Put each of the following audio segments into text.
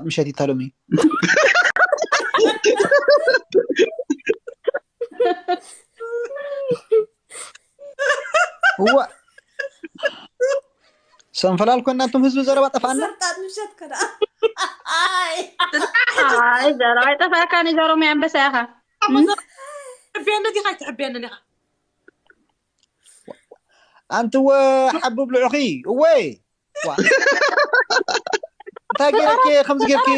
ምሸት ይታለሚ። እዋ፣ ሰንፈላል ኮና፣ እንቶም ህዝቢ ዘረባ ጠፋና። ሰርጣት ምሸት ከዳ። ኣይ ኣይ ዘረባ ይጠፋካ፣ ንዘሮም ኣንበሳ ኢኻ። ትሕብየኒ ዲኻ ኣይትሕብየኒ ዲኻ? ኣንቲ ወ ሓቡብ ልዑኺ እወ። ዋ፣ እንታይ ገይረኪ ከምዚ ገይርኪ?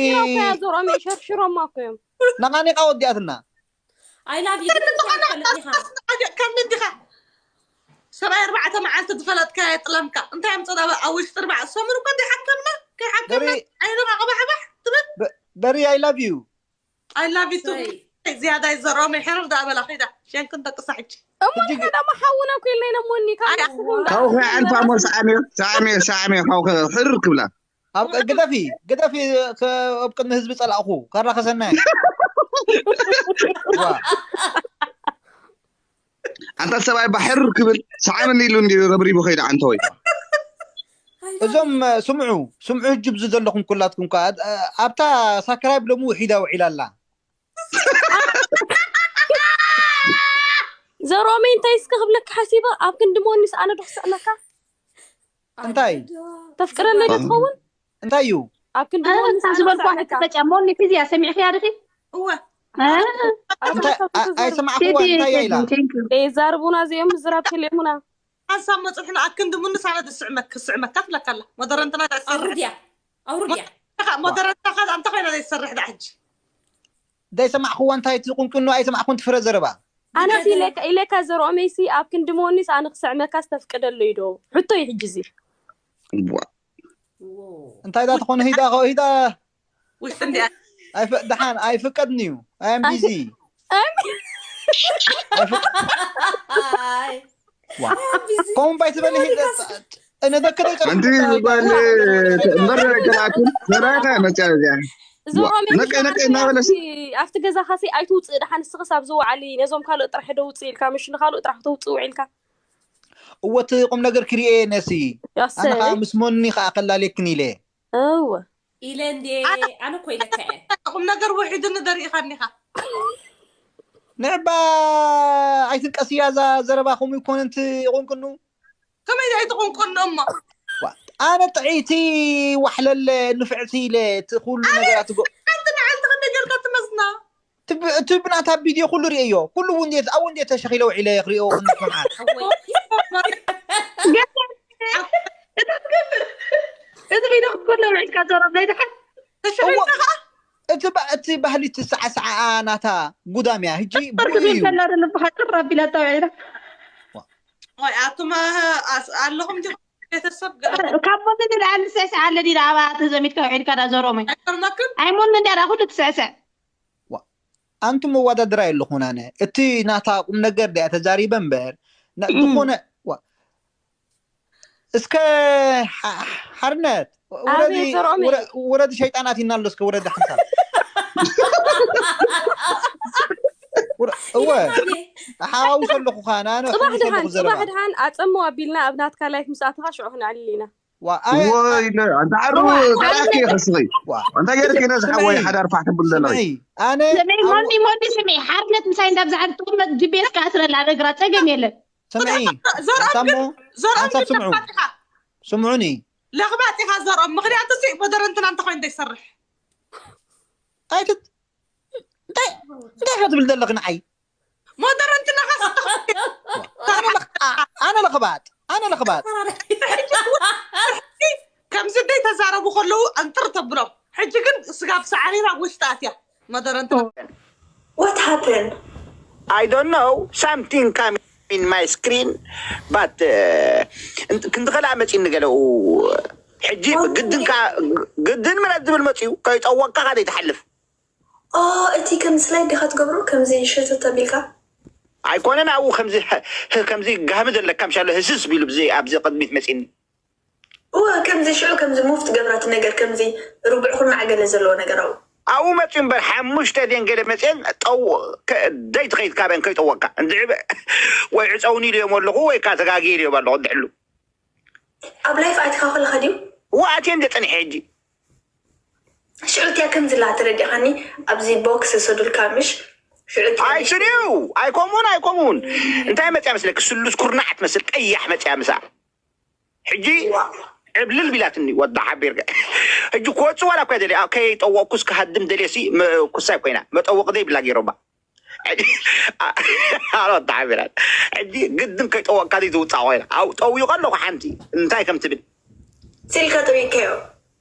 ዘሮም ሸርሽሮማ እኮ እዮም። ነቓኒቓ ወዲኣትና። I love you ትብል እንታይ ትፈልጥ ኢኻ? ከም እንዲኻ ሰብኣይ ኣርባዕተ መዓልቲ ዝፈለጥካ የጥለምካ እንታይ ኣምፅእ ኣብ ውሽጢ ኣርባዕተ ሰሙን እኮ እንዲሓከምና ከይሓከምና በሪ ዓይንኻ ቅባሕባሕ ትብል በሪ I love you። I love you too። ሰይ። ዝያዳ ይዘረኦም ይሕርር ዳ በላ ኺዳ ሸንክን ደቅሳ ሕጂ እሞ ንሕና ደሞ ሓውና እኮ ኢልና ኢና ሞኒ ካብ ኣይ፣ ንስኹም ካብኡ ከይዓልፋ እሞ ሰዓሚ ሰዓሚ ሰዓሚ ካብኡ ሕርር ክብላ ኣብ ግደፊ ግደፊ ከ- ኣብ ቅድሚ ህዝቢ ጸላእኹ ካራ ከሰናይ። ዋ፣ ኣንታ ሰብኣይ ባሕር ክብል ሰዓመኒ ኢሉ እንዲ ረብሪቡ ከይዳ ዓንተወይ። እዞም ስምዑ ስምዑ፣ ህጂ ብዚ ዘለኹም ኩላትኩም ከ ኣብታ ሳክራይብ ሎሚ ውሒዳ ውዒላ ኣላ። ዘሮመይ እንታይ እስከ ክብለካ ሓሲበ ኣብ ክንዲ ሞኒስ ኣነ ዶ ክስዕመካ እንታይ ተፍቅረኒ ዶ ትኸውን እንታይ እዩ? ኣብ ክንዲ ሞኒስ ኣነ ዝበልኳ ክስዕመካ ተፈጫ ሞኒ ፊዚያ ሰሚዕኽያ ድኺ እወ እንታይ ኣ- ኣይሰማዕኩዋ እንታይ እያ ኢላ? ዘይዛርቡና እዚኦም ምዝራብ ተሌሙና ሓሳብ መፅርሕና ኣክንዲ ምንስ ኣነ ዝስዕመክ ክስዕመካ ትለካ ኣላ መደረንትና ዳሰርሕ ኣውርድያ ኣውርድያ መደረንታ ከ ኣንተ ኮይና ዘይሰርሕ ዳ ሕጂ ዘይሰማዕኩዋ እንታይ ትቁንቅኑ ኣይሰማዕኩን ትፍረ ዘረባ ኣነሲ ኢለካ ኢለካ ዘርኦመይሲ ኣብ ክንዲ መወኒስ ኣነ ክስዕመካ ዝተፍቅደለዩ ዶ ሕቶ እዩ ሕጂ እዚ እንታይ ዳ ትኾነ ሂዳ ሂዳ ውሽጢ እንዲያ ኣይፈ- ደሓን ኣይፍቀድን እዩ። I am busy። ኣይ ከምኡ ባይትበሊ እነ ደክደ ኣንቲ ጓል እምበር ከላኣኩም ሰራይካ መፅያ እዚኣ ዘርኦመይ ነቀይ ነቀይ እናበለሲ ኣብቲ ገዛ ካሲ ኣይትውፅእ ደሓን ንስኽስ ኣብዚ ውዓሊ ነዞም ካልእ ጥራሕ ዶ ውፅእ ኢልካ ምሽ ንካልእ ጥራሕ ክተውፅእ ውዒልካ እወ እቲ ቁም ነገር ክሪኤ ነሲ ኣነ ያሰይ ከዓ ምስ ሞኒ ከዓ ከላሌክን ኢለ እወ ኢለ እንዴ ኣነ እኮ ኢለካ እየ ቁም ነገር ውሒድኒ ደሪእኻኒኻ ንዕባ ኣይትንቀስያ እዛ ዘረባ ከምኡ ይኮነ እንቲ ቁንቅኑ ከመይ ኣይትቁንቁን እሞ ኣነ ጥዕይቲ ዋሕለለ ንፍዕቲ ኢለ እቲ ኩሉ ነገራት ጎ- ሓንቲ መዓልቲ ከመይ ጌርካ ትመዝና እቲ ብ- እቲ ብናታ ቪድዮ ኩሉ ርእዮ ኩሉ እውን ኣብኡ እንዴት ተሸኺለ ውዒለ ክሪኦ እንስምዓት እዚ ኪዶ ክኮሎ ውዒልካ ዘሮም ናይ ድሓን ተሸኺልካ ከዓ እቲ ባ- እቲ ባህሊ እቲ ሰዓሰዓ ናታ ጉዳም እያ ህጂ ብኡ ትብል እዩ ከላ ልብኻ ጥር ኣቢላ ኣጣውዒላ ወይ ኣቱም ኣስ- ኣለኹም ዲኹም ቤተሰብ ገለ ካብ ሞኒ ንልዓል ንስዕስዕ ኣለኒ ኢላ ኣብኣ ተዘሚትካ ውዒልካ ዳ ዘሮመይ ኣይከርመክን ኣይ ሞኒ እንዲያ ዳ ኩሉ ትስዕስዕ ኣንቱም መወዳደራ የለኹን ኣነ እቲ ናታ ቁም ነገር ድያ ተዛሪበ እምበር ና- ዝኾነ ዋ- እስከ ሓ- ሓርነት ውረዲ- ኣቤት ዘሮሜ። ውረ- ውረዲ ሸይጣናት ኢና ኣሎ እስከ ውረዲ ሓንሳብ ውረ- እወ ሓዋውሰ ኣለኹ ኸዓ ኣነ ፅባሕ ሓዊሰ ኣለኹ ድሓን ዘረባ ፅባሕ ድሓን ኣፀምው ኣቢልና ኣብ ናትካ ላይፍ ምስ ኣተኻ ሽዑ ክነዕልል ኢና ዋ ኣየ ወይ ለ ኣንታ ዓሩ ተላኪ ከስኺ ዋ እንታይ ገይርኪ ነዚ ሓወይ ሓዳር ፋሕ ትብል ዘለኺ ስምዒ ኣነ ስምዒ ሞኒ ሞኒ ስምዒ ሓርነት ምሳይ እንዳብዛሓት ትቕመጥ ጂቤስ ከኣስረላ ነግራ ፀገም የለን ስምዒ ዘርኣም ሓንሳብ ግን ሞ ዘርኣም ሓንሳብ ግን ስምዑ ለኽባጥ ኢኻ ስምዑኒ ለኽባጥ ኢኻ ዘርኦም ምክንያቱ ሲ ሞደረንትና እንተኮይኑ ዘይሰርሕ ኣይትት እንታይ እንታይ ኢኻ ትብል ዘለኺ ንዓይ ሞደረንትና ኣነ ለኽ- ኣ- ኣነ ለኽባጥ ኣነ ለኽባጥ ከምዚ ደይ ተዛረቡ ከለዉ ኣንጥር ተብሎም ሕጂ ግን ስጋብ ሰዓሪራ ውሽጢ ኣትያ ሞደረንትና What happened? I don't know, something coming in my screen, but uh, ክንዲ ከላ መፂ ንገለኡ ሕጂ ግድን ግድን ምረት ዝብል መፅዩ ከይፀወቅካ ካደይ ትሓልፍ ኦ እቲ ከም ስላይድ ዲኻ ትገብሮ ከምዚ ሸተት ኣቢልካ ኣይኮነን ኣብኡ ከምዚ ከምዚ ጋህሚ ዘለካ ምሻሎ ህስስ ቢሉ ብዚ ኣብዚ ቅድሚት መፂኒ እወ ከምዚ ሽዑ ከምዚ ሙፍ ትገብራ እቲ ነገር ከምዚ ርቡዕ ኩርናዕ ገለ ዘለዎ ነገር ኣብኡ ኣብኡ መፅዩ እምበር ሓሙሽተ ድየን ገለ መፅየን ጠው ደይ ትኸይድ ካበን ከይጠወቅካ እንድዕበ ወይ ዕፀውኒ ኢልዮም ኣለኹ ወይ ከዓ ተጋጊ ኢልዮም ኣለኹ እንድሕሉ ኣብ ላይፍ ኣቲኻ ከለኻ ድዩ ዋኣትየ እንደ ፀኒሐ ሕጂ ሽዑ እቲያ ከምዚ ላ ተረዲኻኒ። ኣብዚ ቦክስ ሰዱልካ ምሽ ሽዑ እቲያ ኣይ ሽሪው ኣይኮምኡን ኣይኮምኡን እንታይ መፅያ መስለክ? ስሉስ ኩርናዕ ትመስል ቀያሕ መፅያ ምሳ ሕጂ ዕብልል ቢላትኒ ወዳ ሓቢር ሕጂ ክወፁ ዋላ እኳ ደለ ከይጠወቅኩስ ክሃድም ደልየሲ ኩሳይ ኮይና መጠወቅ ዘይብላ ገይሮማ ኣሮት ተሓቢራን ሕጂ ግድን ከይጠወቅካ ዘይትውፃእ ኮይና ኣብ ጠዊቀ ኣለኹ ሓንቲ እንታይ ከም ትብል ሲልካ ጠዊቀዮ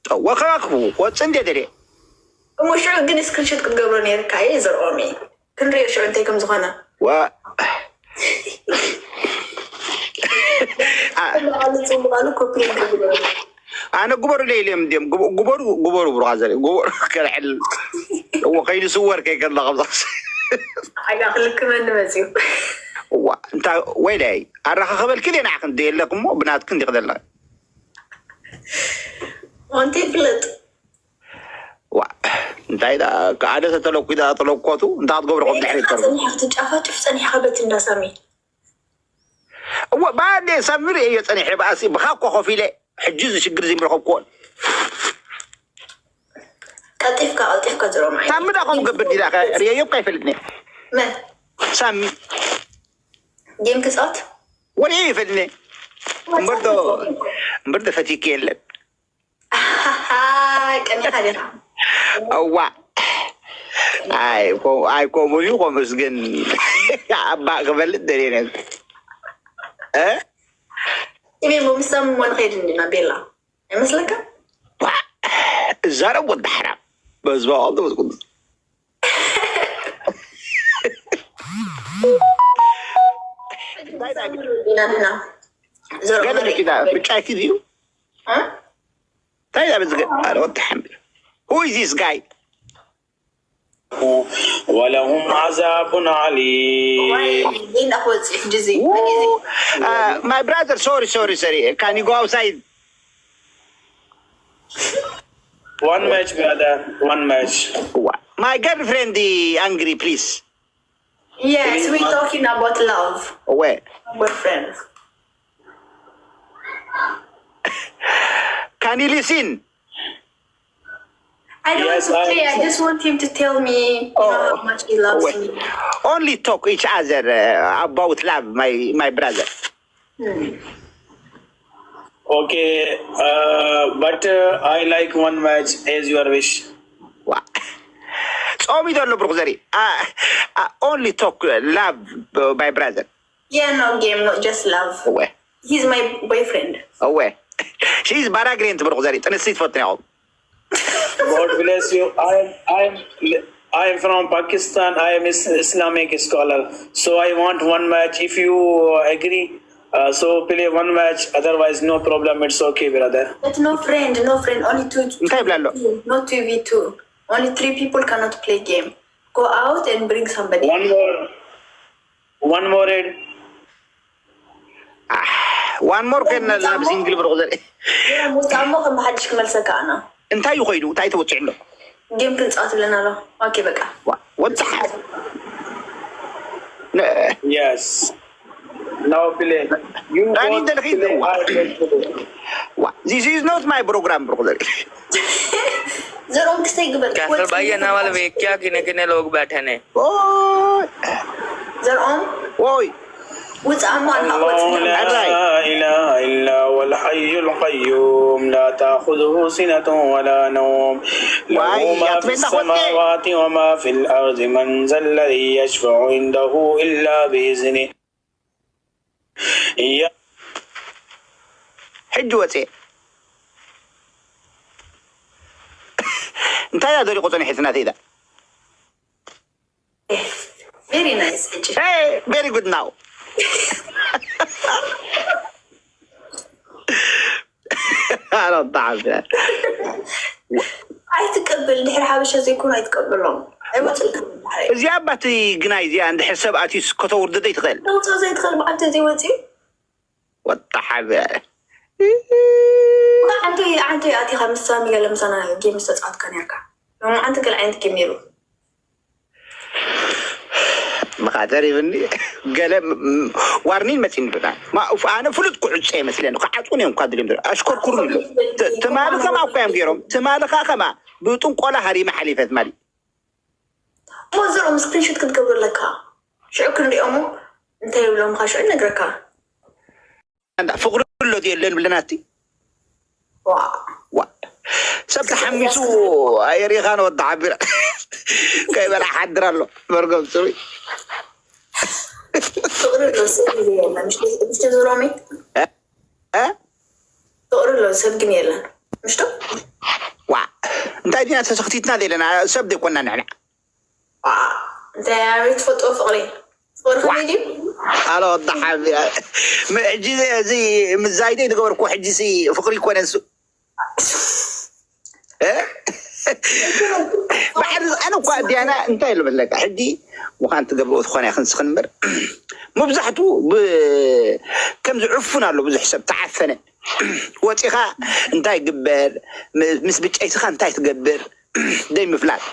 ጠወቅካ ክቡ ክወፅ እንደ ደልየ እሞ ሽዑ ግን ስክሪንሾት ክትገብሮ ነይርካ እየ ዘርኦሚ ክንሪኦ ሽዑ እንታይ ከም ዝኾነ ዋ ቃሉ ጽቡቃሉ ኮፒ ይገብሮ ኣነ ግበሩ ለይልዮም እንዲም ግበሩ ግበሩ ብሩኻ ዘርኢ ግበሩ ከልዕል እዎ ከይዱ ስወር ከይከላ ከምዛ ሓጋ ክልክመኒ መፅዩ እዋ እንታ ወይለይ ኣረኻኸበልኪ ደ ንዓክ እንደ የለክ እሞ ብናትክ እንዲ ክደለኸ ወንቲ ይፍለጥ ዋ እንታይ ዳ ኣነ ተተለኩ ዳ ተለኮቱ እንታ ክትገብሮ ከም ድሕሪ ተርጉ ጸኒሕካ ትጫፋጭፍ ጸኒሕካ በቲ እንዳሳሚ እዎ ባንዴ ሳሚ ርእየ ጸኒሐ ብኣሲ ብኻ እኮ ኮፍ ኢለ ሕጂ እዚ ሽግር እዚ ምረኸብኩዎን ቀልጢፍካ ቀልጢፍካ ዝሮም ሳሚ ዳ ከም ገብር ዲዳ ርእየዮ እኮ ኣይፈልጥኒ መን ሳሚ ጌም ክጻወት ወደ ይፈልጥኒ እምበር ዶ እምበር ዶ ፈቲክ የለን ቀኒኻ ዲኻ እዋ ኣይኮሙን እዩ ኮምስ ግን ኣባ ክበልጥ ደሌነ ኢሜ ብምሰም ሞ ንኸይድ እንዲና ቤላ ኣይመስለካ እዛረብ ወዲ ሓራም በዝባ ቅዱስ ኢና ንሕና ዘርኦ ገለ መኪና ብጫ ኪድ እዩ እንታይ ዳ ብዝገ ኣረ ወዲ ሓምድ who is this guy ولهم عذاب أليم ጌና ክወፅእ ሕጂ እዚ Uh, my brother, sorry, sorry, sorry. Can you go outside? One match, brother. One match. My girlfriend is angry, please. Yes, we talking about love. Where? Boyfriend. Can you listen? I don't Yes, want to I- play. I just want him to tell me, you know, how much he loves Wait. me. Only talk each other uh, about love, my my brother. Okay, uh, but uh, I like one match as your wish. ዋ ጾም ይደሎ ብሩክ ዘሪ only talk love, my brother. Yeah, no game, no, just love. እወ He's my boyfriend. እወ she's ባራግሬን ትብሩክ ዘሪ ጥንስቲ ትፈትኒ ያው God bless you. I am I am I am from Pakistan. I am Is- Islamic scholar. So I want one match. If you agree, uh, so play one match. Otherwise, no problem. It's okay, brother. But no friend, no friend. Only two. እንታይ ይብላ ኣሎ Not two v two. Only three people cannot play game. Go out and bring somebody. One more, one more. Ed. ዋን ሞር ከን ናብ ሲንግል ብሩክ ዘሪ ሙፃ እሞ ከም ብሓድሽ ክመልሰካ ኣና እንታይ እዩ ኮይዱ እንታይ ተወፅዑ ኣሎ ጌም ክንፃወት ብለና ኣሎ። ኦኬ በቃ ወፅሓ Yes. Now play. You Rani both Delhi play. Noah. I play. This is not my program, brother. ዘሮም ክስተይ ግበር कैसल भाई ये ना वाला वेख क्या किने किने लोग बैठे ने ዘርኦም Oi. ውፃእ እሞ ኣንሃ الله لا إله إلا هو الحي القيوم لا تأخذه سنة ولا نوم له Why? ما في السماوات وما في الأرض من ذا الذي يشفع عنده إلا بإذنه يا ሕጂ ወፅኤ እንታይ እያ ደሪቁ ፀኒሐት ናተይ ኢዳ Very nice ሕጂ Hey, very good now. ኣይትቀብል ድሕሪ ሓበሻ ዘይኮኑ ኣይትቀበሎም ኣይወፅልካ እዚኣ ባቲ ግናይ እዚኣ እንድሕር ሰብ ኣትዩስ ከተውርዶ ዘይትኽእል ደውፅኦ ዘይትኽእል ብዓልቲ ዘይወፅዩ ወጣሓበ ዓንተ ዓንተ ኣቲኻ ምስ ሳሚ ገለ ምሳና ጌም ዝተፃወትካ ነርካ ሎማዓንቲ ገለ ዓይነት ጌም ነይሩ ምኻ ተሪብኒ። ገለ ም- ም- ዋርኒን መፂኒ ብጣ ማ ኡፍ፣ ኣነ ፍሉጥ ክዕፀ ይመስለኒ። ክዓፅውን እዮም እኳ ድልዮም ዘሎ ኣሽኮርኩሩን ኣሎ። ት- ትማሊ ከምኣ እኳ እዮም ገይሮም። ትማሊ ከዓ ከምኣ ብጥንቆላ ሃሪመ ሓሊፈ ትማሊ። እሞ እዚኦም ስክሪንሾት ክትገብሩ ኣለካ። ሽዑ ክንሪኦሞ እንታይ ይብሎምካ ሽዑ ነግረካ። እንዳ ፍቕሪ ኣሎ ድዩ የለን ብለና እቲ ዋ ዋ ሰብ ተሓሚሱ ኣየሪኻን ወዲ ሓቢራ ከይበላ ሓድር ኣሎ መርገም ፅሩይ ፍቕሪ ኣሎ ሰብ ግን የለን። ምሽ ዝብሎሚ እ? ፍቕሪ ኣሎ ሰብ ግን የለን። ምሽቶ ዋ እንታይ ዲና ተሰኽቲትና ዘለና ሰብ ዘይኮና ንሕና እንታይ ኣበይ ትፈልጥዎ ፍቕሪ? ፍቕሪ ከመይ ድዩ? ኣሎ ወዲ ሓቢራ ሕጂ እዚ ምዛይደይ ዝገበርኩ ሕጂ ሲ ፍቕሪ ይኮነ ንሱ እ? ባዕሪ ኣነ እኳ ዲያና እንታይ ልበለካ ሕጂ ምዃን ትገብርኦ ዝኾነ ይኽን ስኽን እምበር መብዛሕትኡ ብ- ከምዚ ዕፉን ኣሎ ብዙሕ ሰብ ተዓፈነ ወፂኻ እንታይ ግበር ም- ምስ ብጨይትኻ እንታይ ትገብር ደይ ምፍላጥ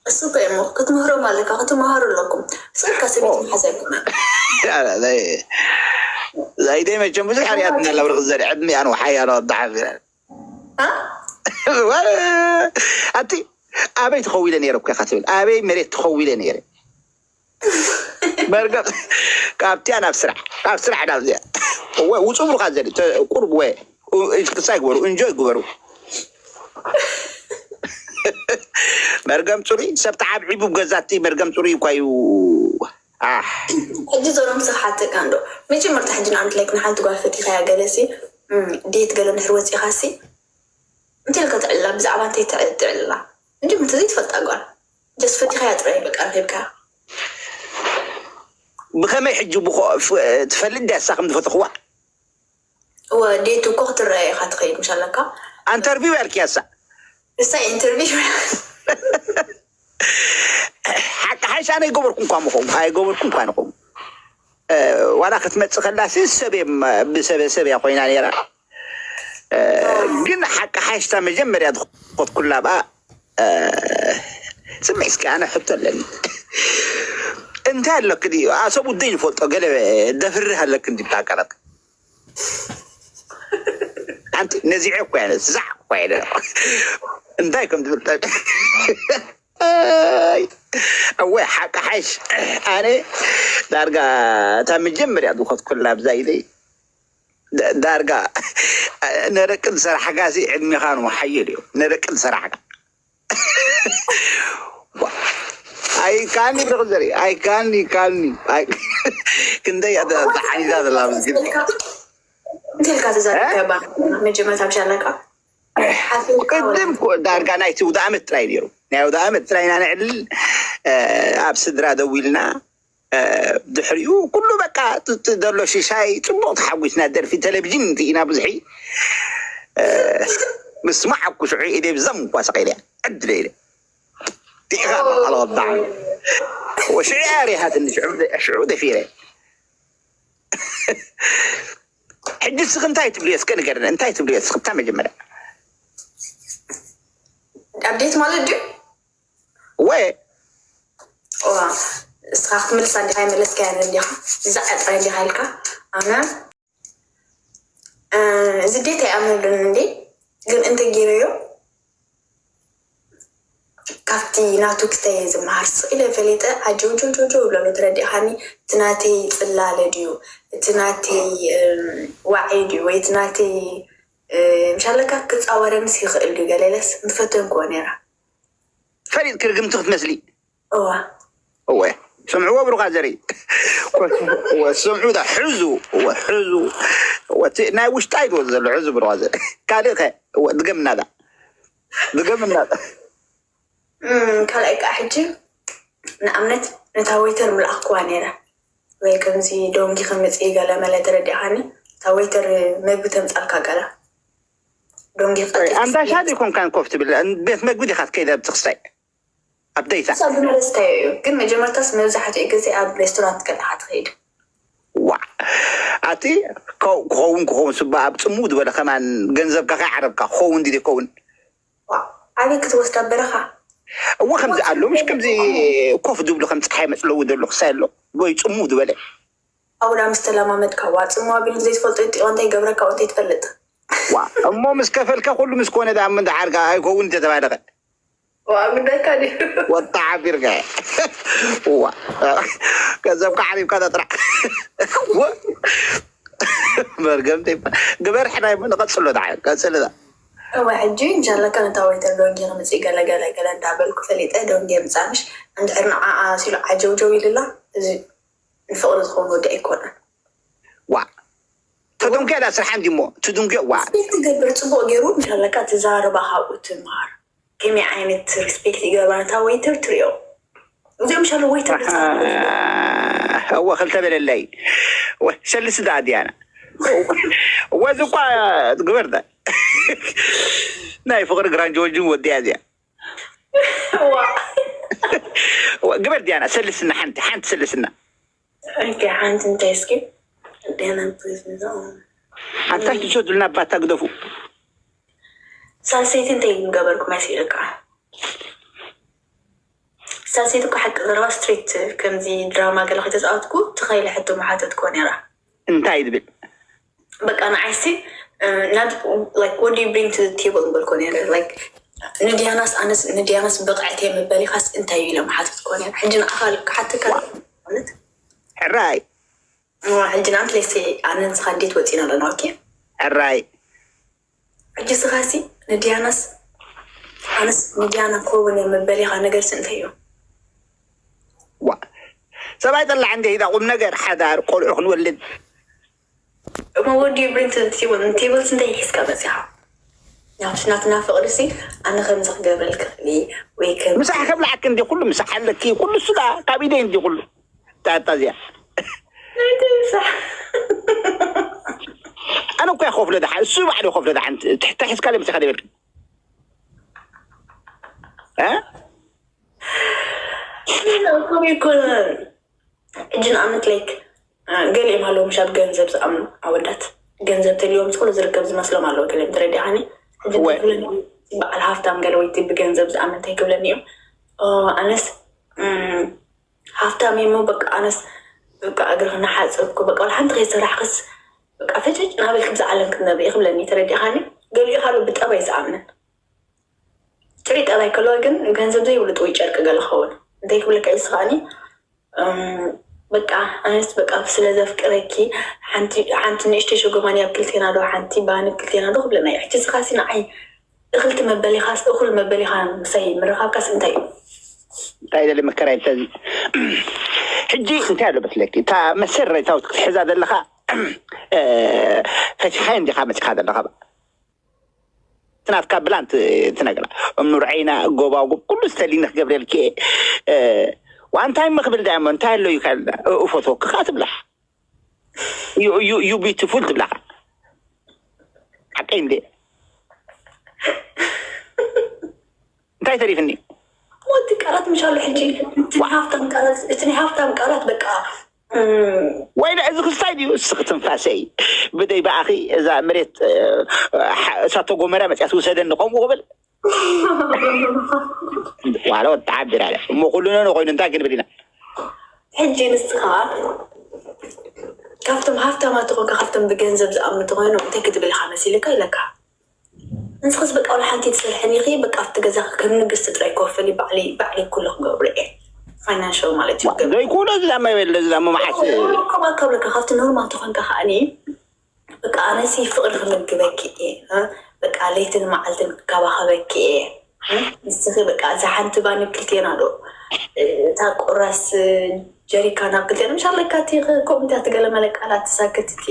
እሱ እኮ እሞ ክትምህሮም ኣለካ። ክትመሃሩ ኣለኩም። ስእልካ ሰበይቲ መሓዝ ኣይኮነን። ዛይደይ መቸም ብዙሕ ሓርያትና ለብርክ ዘለ ዕድሚኣን ወሓያሎ ኣዳሓፊረ አ? ኣቲ ኣበይ ትኸዊለ ነይረ እኮ ኢኻ ትብል ኣበይ መሬት ትኸዊለ ነይረ መርገም ካብቲያ ናብ ስራሕ ካብ ስራሕ ናብ እዚኣ እወ ውፁ ብሉካ ዘለ ተ- ቁርብ ወ ክሳይ ግበሩ እንጆይ ግበሩ መርገም ፅሩይ ሰብ ተዓብዒቡ ገዛቲ መርገም ፅሩይ እኳ እዩ ኣሕ ሕጂ ዞሮም ስኽሓተካ እንዶ መጀመርታ ሕጂ ንኣንት ላይክ ንሓንቲ ጓል ፈቲኻያ ገለሲ ዴት ገለ ንሕር ወፂኻሲ እንታይ ኢልካ ትዕልላ ብዛዕባ እንታይ ትዕ- ትዕልላ እንጂ ምንተ ዘይትፈልጣ ጓል ጀስ ፈቲኻያ ጥራይ በቃ ረኺብካ ብኸመይ ሕጂ ብኾ- ፍ- ትፈልጥ ድያ እሳ ከም ዝፈተኽዋ እወ ዴት እኮ ክትረአ ኢኻ ትኸይድ ምሽ ኣለካ ኣንተርቪው ያልክያ እሳ እሳ ኢንተርቪው ሓቂ ሓይሽ ኣነ ኣይገበርኩ እንኳ ምኾም ኣይገበርኩ እንኳ ንኾም ዋላ ክትመፅእ ከላሲ ሰብ እዮም ብሰበ ሰብ እያ ኮይና ነይራ ግን ሓቂ ሓይሽታ መጀመርያ ዝኮትኩላ ብኣ ስምዒ እስኪ ኣነ ሕቶ ኣለኒ እንታይ ኣለክ ድዩ ኣሰብ ውደይ ንፈልጦ ገለ ደፍርህ ኣለክ እንዲ ብታቀረብ ኣንቲ ነዚዐ እኮ ያለ ዛዕ እኮ ያለ እንታይ ከም ትብል ኣይ፣ እወ ሓቂ ሓይሽ ኣነ ዳርጋ እታ መጀመርያ ዝኸትኩላ ኣብዛ ኢለይ ዳ- ዳርጋ ነረቅን ሰራሕካ ሲ ዕድሜኻ ንሓየል እዩ ነረቅን ሰራሕካ ኣይካኒ ብርክ ዘርኢ ኣይካኒ ካኒ ኣይ- ክንደይ እያ ተሓኒዛ ዘላ ምስግን እንተልካ ተዛሪብካ ባ መጀመርታ ብሻለካ ቅድም እኮ ዳርጋ ናይቲ ውድኣመት ጥራይ ነይሩ ናይ ውድኣመት ጥራይ ኢና ንዕልል ኣብ ስድራ ደው ኢልና ድሕሪኡ ኩሉ በቃ ዘሎ ሽሻይ ፅቡቅ ተሓጒስና ደርፊ ቴሌቪዥን ርኢና ብዙሒ ምስማዕ ኩስዑ ኢደ ብዘም እኳ ሰቂለ ዕድለ ኢለ ዲኻ ኣለወዳዕ ሽዑ ሪሃትኒ ሽዑ ደፊረ ሕጂ እስኺ እንታይ ትብልዮ እስከ ንገርኒ እንታይ ትብልዮ እስኽታ መጀመርያ ኣብዴት ማለት ድዩ ወይ እዋ እስኻ ክትምልሳ እንዲኻ ይመለስካያ እንዲኻ እዛ ዕጥራይ እንዲኻ ኢልካ ኣነ እዚ ዴት ኣይኣምነሉን እንዴ ግን እንተ ገይረዮ ካብቲ ናቱ ክስተየ ዝመሃር ስቕ ኢለ ፈሊጠ ዓጀውጀውጀውጀው ይብለሉ ተረዲእኻኒ እቲ ናተይ ፅላለ ድዩ እቲ ናተይ ዋዒ ድዩ ወይ እቲ ናተይ ምሻለካ ክፃወረንስ ይኽእል ድዩ ገለለስ ምትፈተንክዎ ነይራ ፈሊጥ ክርግምቲ ክትመስሊ እዋ እወ ስምዕዎ ብሩኻ ዘርኢ ስምዑ ዳ ሕዙ እወ ሕዙ እቲ ናይ ውሽጣ ይድወ ዘሎ ሕዙ ብሩኻ ዘርኢ ካልእ ከ እወ ድገምና ዳ ድገምና ዳ ካልኣይ ከዓ ሕጂ ንኣብነት ነታ ወይተር ምልኣኽክዋ ነይረ ወይ ከምዚ ዶንጊ ከምፅኢ ገለ መለ ተረዲእኻኒ እታ ወይተር መግቢ ተምፃልካ ገለ ዶንጊ ኣንዳሻ ዲኮንካን ኮፍ ትብል ቤት መግቢ ዲካ ትከይድ ኣብ ትክስታይ ኣብ ደይታ ሰብ ዝመለስካዮ እዩ ግን መጀመርታስ መብዛሕትኡ ግዜ ኣብ ሬስቶራንት ከለካ ትኸይድ ዋ ኣቲ ክኸውን ክኸውን ስባ ኣብ ፅሙ ዝበለ ከማን ገንዘብካ ከይዓረብካ ክኸውን ድደ ከውን ኣበይ ክትወስዳ በረኻ እዎ ከምዚ ኣሎ፣ ምሽ ከምዚ ኮፍ ዝብሉ ከም ፀሓይ መፅለዊ ዘሎ ክሳይ ኣሎ፣ ወይ ፅሙ ዝበለ። ኣውዳ ምስ ተለማመድካ፣ ዋ፣ ፅሙ ኣቢሉ ዘይትፈልጦ ይጥዮ እንታይ ይገብረካ እንታይ ትፈልጥ። ዋ እሞ ምስ ከፈልካ ኩሉ ምስ ኮነ ዳ ምን ደሓርካ ኣይከውን ተተባለኸ ዋ ጉዳይካ ድዩ? ወጣ ዓቢርካ ዋ ገንዘብካ ዓሪብካ ተጥራዕ መርገምቲ ግበር ሕናይ ሞ ንቐፅሎ ዳ ቀፅልዳ እወ ሕጂ እንሻላ ከነታ ወይተር ዶንጌ ክምፅእ ገለ ገለ ገለ እንዳበልኩ ፈሊጠ ዶንጌ ምፃምሽ እንድሕር ንዓኣ ሲሉ ዓጀውጀው ኢልላ እዚ ንፍቕሪ ዝኸውን ወዲ ኣይኮነን። ዋ ተዱንጌ ዳ ስርሓ እንዲሞ ትዱንጌ ዋ ሪስፔክት ትገብር ፅቡቅ ገይሩ እንሻለካ ትዛረባ ካብኡ ትምሃር። ከመይ ዓይነት ሪስፔክት ይገብራ ነታ ወይተር ትሪኦ። እዚኦም ሻሉ ወይተር እወ ክልተ በለለይ ሰልስ ዳ ዲያና ወዚ እኳ ግበር ዳ ናይ ፍቅሪ ግራንጆርጅን ወዲያ እዚኣ ግበር ዲያና ሰልስና ሓንቲ ሓንቲ ሰልስና ሓንቲ እንታይ እስኪ ዲያና ፕሊዝ ሓንታሽ ትሰዱልና ባታ ግደፉ ሳልሰይቲ እንታይ ምገበርኩ መሲልካ? ሳልሰይቲ እኮ ሓቂ ዘረባ ስትሬት ከምዚ ድራማ ገለ ከይተፃወትኩ ትኸይለ ሕቶ መሓተትኮ ነራ። እንታይ ዝብል በቃ ንዓይሲ ናብ like what do you bring to the table ዝበልኮ ነረ like ንዲያናስ ኣነስ ንዲያናስ ብቕዕት እየ ምበሊኻስ እንታይ እዩ ኢለ መሓተትኮ ነረ። ሕጂ ንዓኻ ክሓተካ ማለት ሕራይ ሕጂ ንኣንት ሌሴ ኣነን ስኻ እንዴት ወፂና ኣለና ኦኬ ሕራይ ሕጂ ስኻሲ ንዲያናስ ኣነስ ንዲያና ክኸውን እየ መበሊኻ ነገርሲ እንታይ እዩ? ዋ ሰብኣይ ጠላዕ እንደ ሂዳ ቁም ነገር ሓዳር ቆልዑ ክንወልድ እሞ what do you bring to the table ንቴብልስ እንታይ ሒዝካ መፂኻ? ናብቲ ናትና ፍቕሪ ሲ ኣነ ከምዚ ክገብረልክ ክእል ወይ ከም ምሳሕ ከብላዓክ እንዲ ኩሉ ምሳሕ ኣለኪ ኩሉ እሱ ዳ ካብ ኢደይ እንዲ ኩሉ ታታ እዚኣ ናይቲ ምሳሕ ኣነ እኮ ይኸፍሎ ደሓን እሱ ባዕሉ ይኸፍሎ ደሓን ትሕታ ሒዝካ ለምሲኻ ደበልክ ከምኡ ይኮነ ሕጂ ንኣብነት ላይክ ገሊኦም ኣለዉ ምሻብ ገንዘብ ዝኣምኑ ኣወዳት ገንዘብ ተልዮም ዝክሉ ዝርከብ ዝመስሎም ኣለዉ ገሊኦም ተረዲኻኒ ሕጂ ወይ። እንታይ ክብለኒ እዩ? በዓል ሃፍታም ገለ ወይ ብገንዘብ ዝኣምን እንታይ ክብለኒ እዮም ኣነስ እም፣ ሃፍታም እሞ በቃ ኣነስ በቃ እግርክ እናሓፀብኩ በቃ ወላ ሓንቲ ከይሰራሕክስ በቃ ፍጭጭ ናበልክ ብዛ ዓለም ክትነብሪ ክብለኒ ተረዲኻኒ ገሊኡ ካሉ ብጠባይ ዝኣምን ጥሪ ጠባይ ከለዋ ግን ገንዘብ ዘይብሉ ጥውይ ጨርቂ ገለ ኸውን እንታይ ክብለካ እዩ ስኻኒ በቃ ኣነስ በቃ ስለ ዘፍቅረኪ ሓንቲ ንእሽተይ ሸጎማኒ ኣብ ክልቴና ዶ ሓንቲ ባኒ ክልቴና ዶ ክብለና እዩ ሕጂ ስኻሲ ንዓይ እኽልቲ መበሊኻስ እኹል መበሊኻ ምሳይ ምርኻብካስ እንታይ እዩ እንታይ ደሊ መከራይ ተዚ ሕጂ እንታይ ኣሎ በትለኪ እታ መሰረታዊት ክትሕዛ ዘለካ ፈቲሓ እንዲካ መፂካ ዘለካ ትናትካ ብላን ትነግራ እምኑር ዓይና ጎባጉብ ኩሉ ዝተሊኒ ክገብረልኪ ዋንታይ መክብል ዳሞ እንታይ ኣሎ እዩ ካልዳ እፎትወኪ ከዓ ትብላ ዩ ቢዩቲፉል ትብላካ ሓቀይ እንዴ እንታይ ተሪፍኒ ወዲ ቃላት ምሻሉ ሕጂ እቲ ናይ ሃፍታም ቃላት በቃ ወይለ እዚ ክስታይ ድዩ እስኺ ትንፋሰይ ብደይ ብኣኺ እዛ መሬት እሳተ ጎመራ መፅያ ትውሰደኒ ከምኡ ክብል ዋላ ወተሓቢር ኣለ እሞ ኩሉነ ንኮይኑ እንታይ ክንብል ኢና ሕጂ ንስኻ ካብቶም ሃፍታማት ተኾንካ ካብቶም ብገንዘብ ዝኣምኑ ተኾይኖም እንታይ ክትብል ኢኻ መሲልካ ኢለካ ንስኽስ በቃ ወላ ሓንቲ ትሰርሕን ኢኺ በቃ ኣብቲ ገዛ ከም ንግስቲ ጥራይ ኮፍ በሊ ባዕሊ ባዕሊ ኩሉ ክገብሮ እየ financial ማለት እዩ ዘይኮነ ዝዛመ የለ ዝዛመ መሓስ ከማካ ብለካ ካብቲ ኖርማል ተኾንካ ከዓኒ በቃ ኣነሲ ፍቕሪ ክምግበኪ እየ በቃ ለይትን መዓልትን ክከባኸበኪ እየ ንስኺ በቃ እዛ ሓንቲ ባኒ ክልቴና ዶ እታ ቁራስ ጀሪካ ናብ ክልቴና ምሽ ኣለካ እቲ ኮሚታት ገለ መለ ቃላት ትሳክትቲ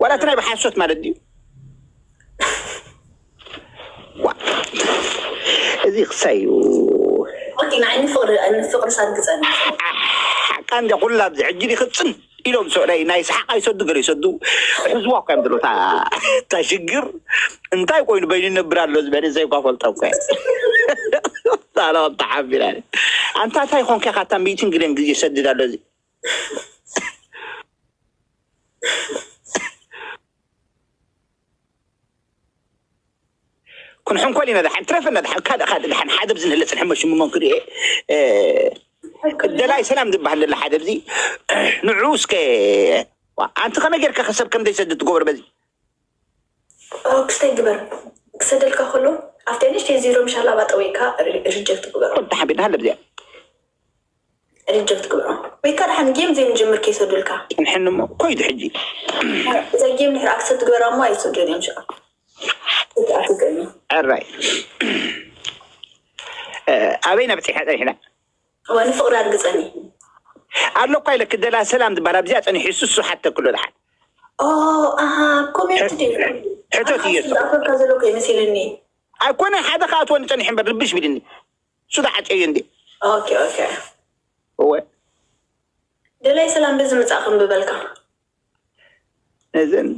ዋላ እቲ ናይ ብሓሶት ማለት ድዩ እዚ ክሳይ እዩ ንዓይ ንፍቅሪ ንፍቅሪ ሳልግፀኒ ሓቃ እንደ ኩላ ኣብዚ ሕጂ ዲክፅን ኢሎም ሰብኣይ ናይ ሰሓቅ ኣይሰዱ ገለ ይሰዱ ሕዝዋ እኳ እዮም ዘለዉ እታ ሽግር እንታይ ኮይኑ በይኑ ይነብር ኣሎ ዝበለ ዘይኳ ፈልጦ እኳ ሳላ ተሓቢራ ኣንታ እንታይ ኮንከ ካታ ሚቲንግ ግለን ግዜ ይሰድድ ኣሎ እዚ ክንሕንኮል ኢና። ደሓን ትረፈና። ደሓን ካልእ ካልእ ደሓን ሓደ ብዚ ንህለ ጽንሐ መሽሙ መንክርኤ ደላይ ሰላም ዝበሃል ዘሎ ሓደ ብዚ ንዑ እስከ ኣንቲ ከመይ ጌርካ ከሰብ ከም ዘይሰድድ ትገብሮ በዚ ክስታይ ግበር ክሰደልካ ከሎ ኣብቲ ንሽተይ ዜሮ ምሻላ ባጠወይካ ሪጀክት ግበሮ። ተሓቢና ሃለ ብዚኣ ሪጀክት ግበሮ። ወይካ ደሓን ጌም ዘይንጅምር ከይሰዱልካ ጽንሐኒ እሞ ኮይዱ ሕጂ እዛ ጌም ድሕር ኣክሰፕት ግበራ እሞ ኣይሰዱን እዮም ሽዓ። ዕራይ ኣበይ ናብ ጽሓ ጸኒሕና ንፍቕሪ ኣርግፀኒ ኣሎ እኳ ኢለ ክደላ ሰላም ዝበሃል ኣብዚኣ ጸኒሑ እሱ ሓተክሎ ደሓን ኣሃ ኮሜንት ድዩ ሕቶት እየ ኣፈካ ዘሎ ከይመሲልኒ ኣይኮነ ሓደ ከኣትወኒ ጸኒሑ እምበር ርብሽ ቢልኒ እሱ ደሓጨዮ እንዲ ኦኬ ኦኬ እወ ደላይ ሰላም በዚ ምጻእ ክንብበልካ ነዘን